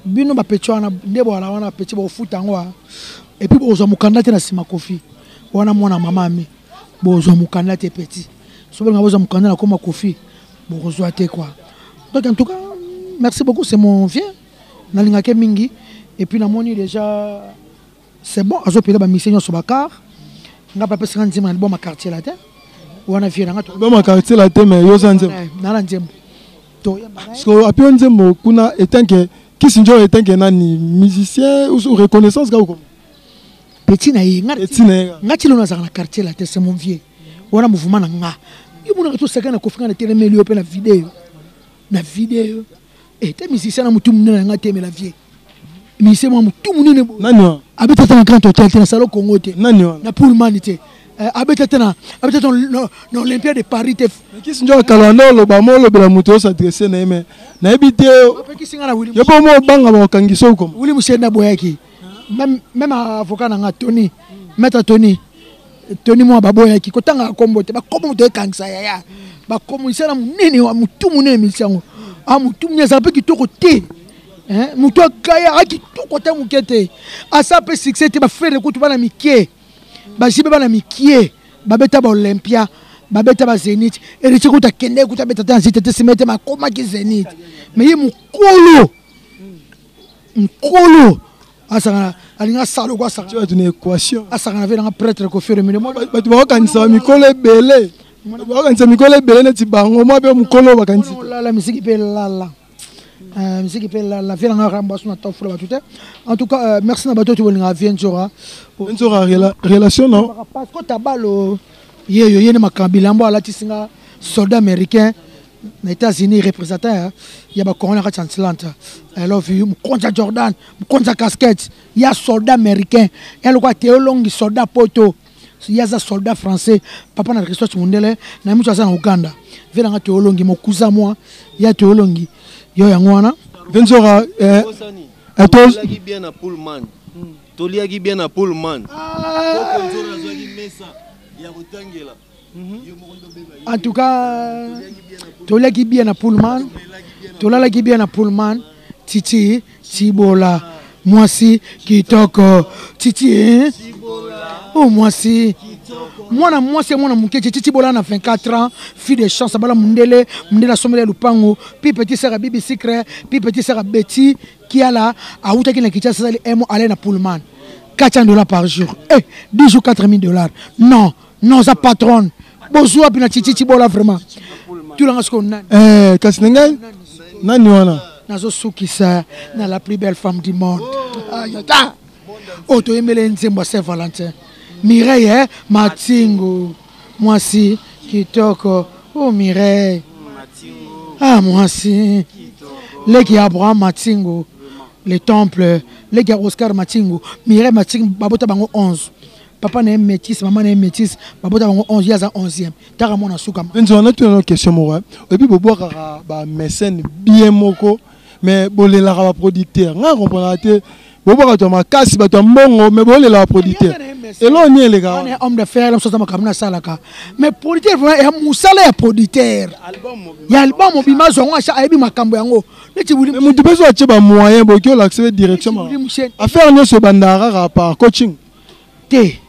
Bino ba petit wana nde bo ala wana petit bo futa ngo. Et puis bozo mukanda te na sima Kofi. Wana mwana mama ami. Bozo mukanda te petit. So benga bozo mukanda na koma Kofi. Bozo te quoi. Donc en tout cas merci beaucoup, c'est mon vieux. Nalingake mingi et puis na moni déjà c'est bon azo pela ba mission nyonso bakar. Nga papa sika nzembo na liboma quartier la te. Wana vie na nga to. Liboma quartier la te mais yo za nzembo. Na la nzembo. To yamba. Parce que api nzembo kuna étant que Kisinjo étant que nani musicien ou reconnaissance ka ko. Petit na ye nga. Petit na ye. Nga ti lona za na quartier la te c'est mon vieux. Wana mouvement na nga. Yo mona to saka na kofinga na telemeli yo pe na vidéo. Na vidéo. Et te musicien na mutu munene nga temela vieux. Musicien mwa mutu munene bo. Nani wa? Abeta ta na Grand Hôtel te na Salon Congo te. Nani wa? Na Pullman te. Abeta ta na, abeta ta na, na Olympia de Paris te. Mais kisi njo kala ndo loba mo lobela mutu o s'adresser na ye mais na yebi te. Apekisi nga na Willy Yo po mo banga ba kangiso ko. Willy Musheni aboyaki. Même, même avocat na nga Tony, maître Tony. Tony mwa baboyaki kotanga kombo te, ba kombo moto ekangisa yaya. Ba kombo isala munene wa mutu munene misango. Ah mutu munene azala pe kitoko te. Hein, mutu akaya akitoko te moke te. Asa pe succès te ba frère kutu bana mikie. Ba jibe bana mikie, ba beta ba Olympia, ba beta ba Zenith. Héritier kuta kende kuta beta ta Zenith te simete makoma ki Zenith. Mais ye mukolo. Mukolo. Asakana alinga asala loko asakana. Tu as une équation. Asakana ve nanga prêtre Koffi Olomide. Bato bakokanisa mikolo ebele. Bakokanisa mikolo ebele neti bango mwa mpe mokolo bakanisi. Lala misiki mpe lala. Misiki mpe lala vie nanga rambo asu na tofula bato te. En tout cas, merci na bato oyo bolingaka vie Nzora. Nzora relation non? Parce que tabalo yeyo ye ne makambo bilambo alatisi nga soldat américain na États-Unis représentant ya ba corona kati Atlanta. I love you mokonzi ya Jordan, mokonzi ya casquette ya soldat américain ya lokola Théo Longi soldat poto ye aza soldat français papa na Christophe Mundele na mutu aza na Uganda vie nanga Théo Longi mokuza moi ya Théo Longi yo yango wana Venzora toliaki bien na Pullman, toliaki bien na Pullman. Koko Nzora azwaki mesa ya kotangela. En tout cas, toliaki bien na Pullman, tolalaki bien na Pullman. Titi Tibola mwasi kitoko Titi oh mwasi mwana mwasi mwana moke Titi Tibola na 24 ans, fille de chance abala mundele, mundele asomeli lupango, pi petit sœur Bibi Secret, pi petit sœur Betty Kiala awutaki na Kinshasa asali un mois aller na Pullman 400 $ par jour, 10 jours 4000 $. Non non, za patronne bozwa pina Titi Tibola vraiment tulanga siko nani kasi na ngai nani wana nazosukisa na la plus belle femme du monde. Ayata oyo toyembele nzembo ya Saint Valentin Mireille Matingo mwasi kitoko oh Mireille ah mwasi leki ya Abraham Matingo le temple leki ya Oscar Matingo Mireille Matingo babota bango 11 papa na ye métis, maman na ye métis, babota bango 11, ye aza 11e taka mwana suka. Nzo na tuna question moko oyebi bobwakaka ba mécène bien moko mais bolelaka ba producteur nga comprendre te bobwaka bato ya makasi bato ya mbongo mais bolelaka producteur eloko nini elekaka wana homme d'affaires la mosusu makambo nasalaka mais producteur vraiment ya mosala ya producteur ya album mobima azwa yango ayebi makambo yango neti wili motu mpe so atie ba moyen boki olakisa ye direction affaire nyonso ebandaka kaka par coaching te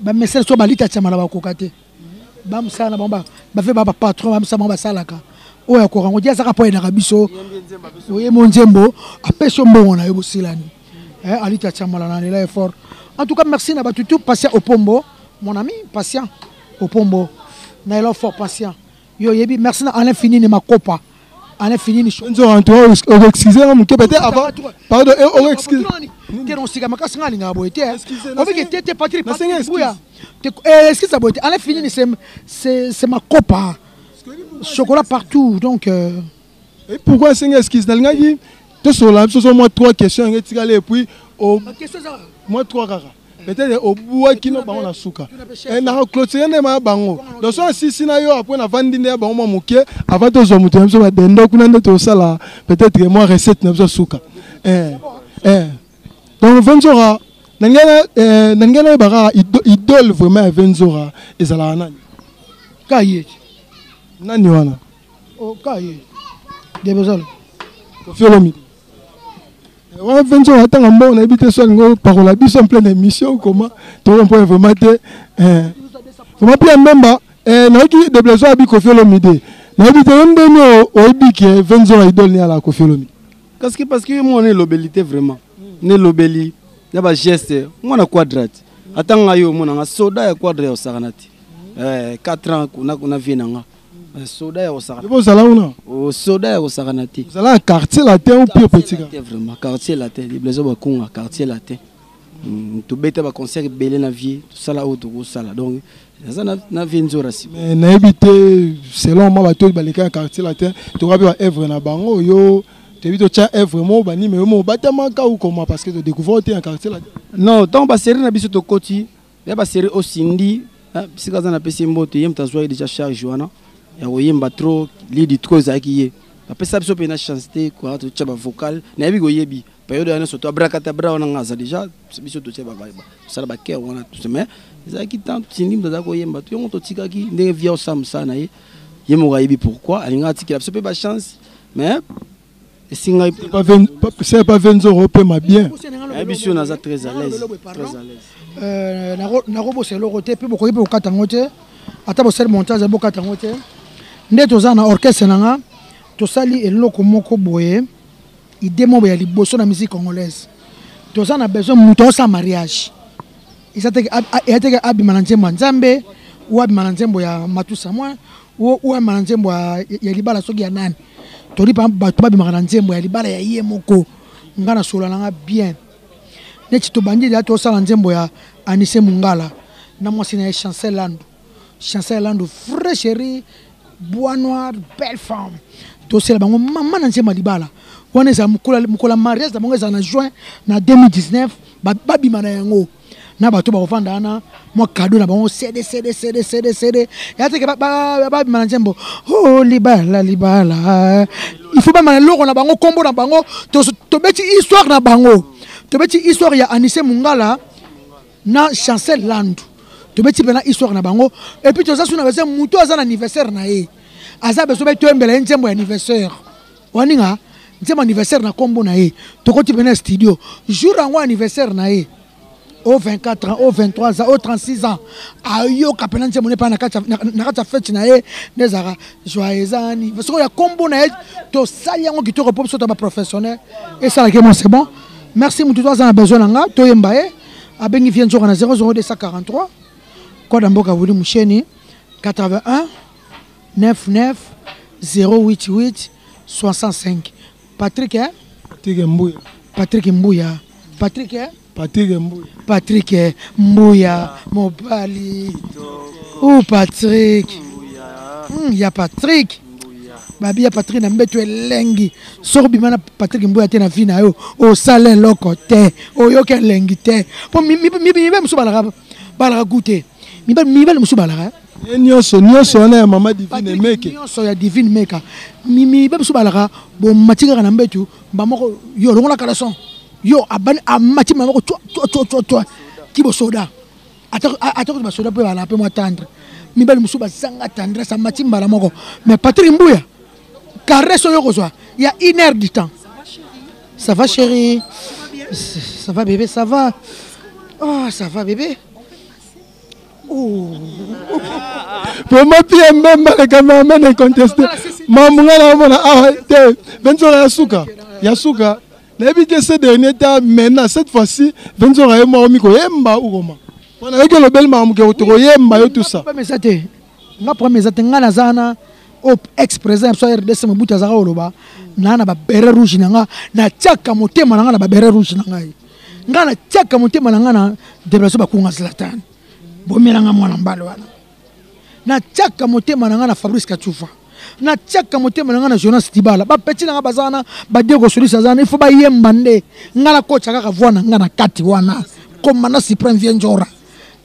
ba message so balita tiamala bakoka te bamosala na bango bafe ba patron bamosala bango basalaka oyo akoka ngo dia azaka mpo ayendaka biso oyembo nzembo apesi yo mbongo na yo bosilani alita tiamala na lela effort. En tout cas merci na bato tout. Patient Opombo mon ami, Patient Opombo na ela fort Patient yo yebi. Merci na Alain Finini Makopa, Alain Finini. Nzo en toi excusez nga moke peut-être avant, pardon, excuse te non sika makasi nga linga boye te obike te te Patrick Buya te excuse boye te. Alain Finini c'est Makopa chocolat partout donc Et pourquoi senga excuse? Nalingaki tosolola biso so mwa trois questions yango etikali et puis mwa trois kaka peut-être obwaki no bango na suka na clôturer nde maya bango donc so asisi na yo après navandi nde ya bango mwa moke avant tozwa moto na biso badendo kuna nde tosala peut-être mwa recette na biso suka. Donc Venzora na ngai nayeba kaka idole vraiment ya Venzora ezalaka nani? Kaye. Nani wana? Oh, kaye debezalo Koffi Olomide wana Venzora atanga mbongo nayebi te so alingi parola biso en pleine émission comment tocomprendre vraiment te vraiment Pia Mbemba nayoki de Blaison abi Koffi Olomide nayebi te yo ndeni oyebi ke Venzora idole ni ala Koffi Olomide. Parce que mwana elobeli te vraiment nelobeli ya bageste mwana quadrate ata ngai yo omona nga soda ya quadre ya osakana te 4 ans kuna kuna vie na nga soda ya kosakana. Ozala kuna? Soda ya kosakana te. Ozala na quartier latin ou pire petit? Te vraiment quartier latin Blaison Bakunga quartier latin tobeta baconcert ebele na vie tosala oyo tokosala donc naza na vie Nzora si. Mais nayebi te selon moi bato oyo baleka ya quartier latin tokoka mpe baœuvre na bango yo toyebi totya œuvre moko banime yo moko batamaka ou comment parce que todécouvre te ya quartier latin. Non ntango basérie na biso tokoti ya basérie osindi bisika aza napesi mbote ye moto azwaki déjà charge wana ya koyemba trop lidi trop ezalaki ye bapesa biso mpe na chance te koa totya bavocal nayebi koyebi période wana nyonso to abrakatabra wana nga aza déjà biso totia tosala bakere wana mais ezalaki temps tindi moto azalaki koyemba to yango totikaki ndenge via osala mosala na ye ye moko ayebi pourquoi alingaka atikela biso mpe bachance mais esingai. C'est pas Venzoro opema bien. Nayebi biso naza très à l'aise, très à l'aise. Nakobosa eloko te mpe bokoki mpe kokata yango te ata bosali montage bokata yango te nde toza na orchestre na nga tosali eloko moko boye idée moko ya liboso na musique congolaise. Toza na besoin moto aosala mariage, eza teke abima na nzembo ya Nzambe, o abima na nzembo ya Matusa mwa, o abima na nzembo ya libala soki ya nani. Toli pa bato babimaka na nzembo ya libala ya ye moko. Nga na solola nanga bien neti tobandi deja tosala nzembo ya Anise Mungala na mwasi na ye Chancel Landu. Chancel Landu, vrai chéri, bois noir, belle femme. Tosela bango mama na nzembo ya libala wana, ezala mokolo ya mariage na bango, ezala na juin na 2019. Babima na yango na bato bakovanda wana, mwa cadeau na bango, cd cd cd cd cd. Ya teke babima na nzembo o libala libala, il faut bamana eloko na bango, nkombo na bango. Tobeti histoire na bango, tobeti histoire ya Anise Mungala na Chancel Landu, tobeti mpena histoire na bango. Et puis toza suna besoin moto aza na anniversaire na ye, aza besoin be toyembela ye nzembo ya anniversaire waninga, nzembo anniversaire na nkombo na ye. Tokoti mpena studio jour yango anniversaire na ye, o 24 ans, o 23 ans, o 36 ans, ayoka mpena nzembo ne mpa na kati ya fete na ye, nde ezalaka joyeux anniversaire sikoyo ya nkombo na ye. Tosali yango kitoko mpo biso to baprofessionnel esalaki mo. C'est bon, merci. Motu to aza na besoin na nga toyemba ye, abengi vie nzoka na 00243 Kwada Mboka Wili Musheni 81 99 088 65. Patrick, eh? Patrick Mbuya. Patrick Mbuya. Patrick, eh? Patrick Mbuya. Patrick Mbuya mobali ou Patrick ya Patrick babi ya Patrick na mbeto elengi. Soki obima na Patrick Mbuya te na vie na yo, osala eloko te, oyoka elengi te, mpo mibali mosusu balaka gu te, mibali mosusu balaka Ye nyonso nyonso wana ya mama Divine Meke. Nyonso ya Divine Meka. Mibali mosusu balaka bomati kaka na mbetu bamoko, yo longola caleçon, yo abani amati mama moko twa twa twa twa kibosoda. Ata kuti basoda mpe balaka mpe mwa tendre, mibali mosusu bazanga tendresse, amati mbala moko. Mais Patrick Mbuya, caresse oyo kozwa ya une heure du temps. Ça va chérie, ça va bébé, ça va, oh ça va bébé, oh. Vraiment, Pierre Mbemba, le cameraman incontesté. Mamunga na mona awa te Venzora ya suka ya suka, nayebi te. Ces derniers temps, maintenant, cette fois-ci, Venzora ye moko mikoyemba ukoma wana yoki olobeli makambo ke tokoyemba yo, tout ça. Eza te nga problème, eza te. Nga naza wana oyo ex président ya biso ya RDC Mobutu azalaka koloba naa na baberet rouge na nga. Natiaka motema na nga na baberet rouge na ngai. Nga natiaka motema na nga na Deblaso Bakunga Zlatan, bomelanga mwana mbala wana. Natiaka motema na nga na Fabrice Kachufa, natiaka motema na nga na Jonas Dibala. Bapeti na nga baza wana, Badiego Solisi aza wana, il faut bayemba nde nga nakotya kaka voi na nga na kati wana, commandant suprême vie Njora.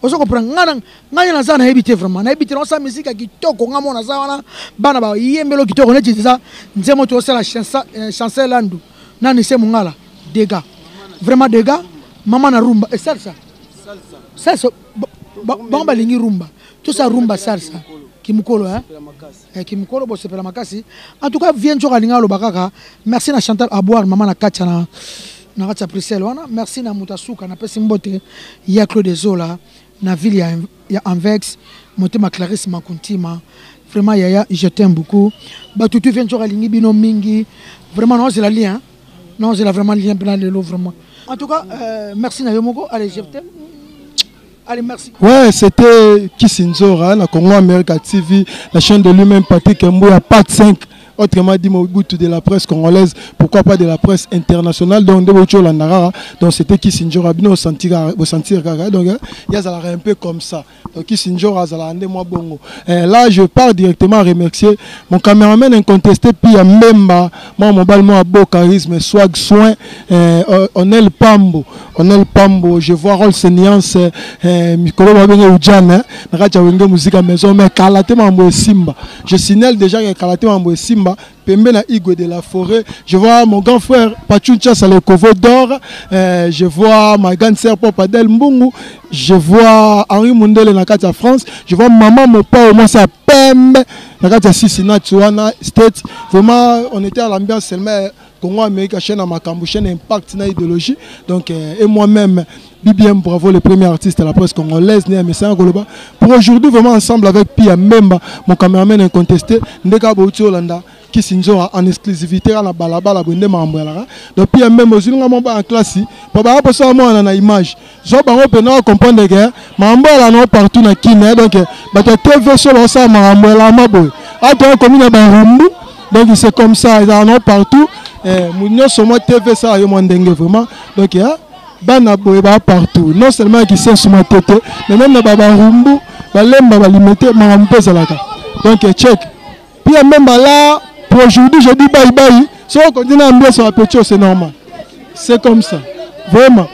Ozo comprendre nga na ngai naza, nayebi te vraiment, nayebi te. Naosala musique ya kitoko, nga mona naza wana, bana bayembelo kitoko neti eza nzembo tosala Chancel Landu nani se Mongala, dégâts, vraiment dégâts. Mama na rumba e salsa, salsa, bango balingi rumba, tosa rumba, salsa kimokolo, hein? Kimokolo bosepela makasi. En tout cas, vie nzoka alingi aloba kaka merci na Chantal Aboire, mama na kati na kati ya Bruxelles wana. Merci na moto asuka, napesi mbote ya Claude Zola na ville ya Anvex, motema Clarisse Makuntima. Vraiment yaya, je t'aime beaucoup. Batutu, vie nzoka alingi bino mingi vraiment. Naozela lien, naozela vraiment lien mpena lelo vraiment. En tout cas, merci na yo moko. Allez, je t'aime. Allez, merci. Ouais, c'était Kissinzora, la Congo America TV, la chaîne de lui-même Patrick Mbuya, Pat 5, autrement dit Mobutu de la presse congolaise, pourquoi pas de la presse internationale, donc de Bocho Landara, donc c'était Kissinzora, bino sentir, sentir, donc il y a un peu comme ça. Donc Kissinzora, Zalande, moi bongo. Et là, je pars directement remercier mon caméraman incontesté, Pia Mbemba, moi, mon bal, moi, beau charisme, swag, soin, Onel Pambo, Onel Pambo, je vois Rolls Niance, Mikolo Babenge Ujana, Nakacha Wenge Musique à maison, mais Kalate Mambo Simba. Je signale déjà que Kalate Mambo Simba, Pembe na Igwe de la forêt. Je vois mon grand frère Pachuncha Salekovo d'or. Je vois ma grande sœur Popadel Mbungu. Je vois Henri Mundele na kati ya France. Je vois maman, mon père, au moins ça Pembe na kati ya Cincinnati wana State. Vraiment, on était à l'ambiance seulement Congo Amérique, chaîne à Makambo, chaîne Impact na idéologie. Donc et moi-même BBM Bravo, le premier artiste à la presse congolaise, né à Messana Goloba. Pour aujourd'hui, vraiment ensemble avec Pia Mbemba, mon caméraman incontesté, Ndeka Bouti Holanda. Kisi Nzora en exclusivité na balabala boye nde makambo yalaka. Donc puis même ozwi nga mwa bana classe po baya posa mwana na image. Zo bango mpe na comprendre que makambo yala na partout na Kin, hein. Donc bato ya TV so basala makambo yala ma boye. Ato akomi na barumbu. Donc c'est comme ça, ezala na partout. Eh, nyonso mwa TV sala yo mwa ndenge vraiment. Donc hein, bana boye ba partout, non seulement kisensu matete, mais même na babarumbu, balemba, balimete, makambo mpe ezalaka. Donc check puis même là pour aujourd'hui, je dis bye bye. So on continue ambiance ya petit, c'est normal, c'est comme ça vraiment.